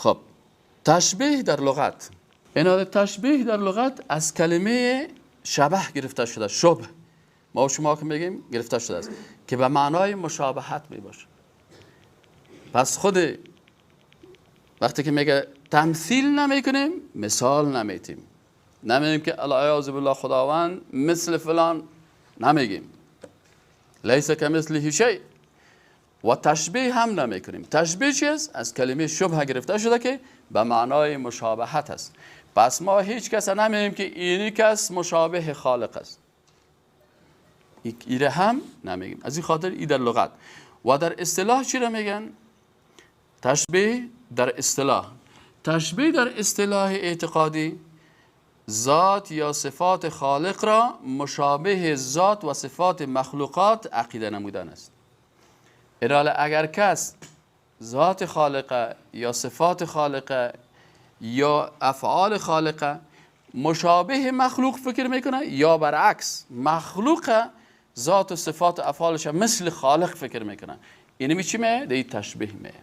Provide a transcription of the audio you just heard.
خب، تشبیه در لغت، این تشبیه در لغت از کلمه شبه گرفته شده، شبه ما و شما که میگیم گرفته شده است که به معنای مشابهت می باشه. پس خود وقتی که میگه تمثیل نمیکنیم، مثال نمیتیم، نمیگیم که العیاذ بالله خداوند مثل فلان، نمیگیم، لیس کمثله شیء. و تشبیه هم نمیکنیم. تشبیه چی است؟ از کلمه شبه گرفته شده که به معنای مشابهت است. پس ما هیچ کس نمیگیم که اینی کس مشابه خالق است، ایره هم نمیگیم. از این خاطر ای در لغت. و در اصطلاح چی را میگن؟ تشبیه در اصطلاح، تشبیه در اصطلاح اعتقادی ذات یا صفات خالق را مشابه ذات و صفات مخلوقات عقیده نمودن است. اراله اگر کس ذات خالق یا صفات خالق یا افعال خالق مشابه مخلوق فکر میکنه یا برعکس مخلوق ذات و صفات و افعالش مثل خالق فکر میکنه، اینمی چی میه؟ دی تشبیه میه.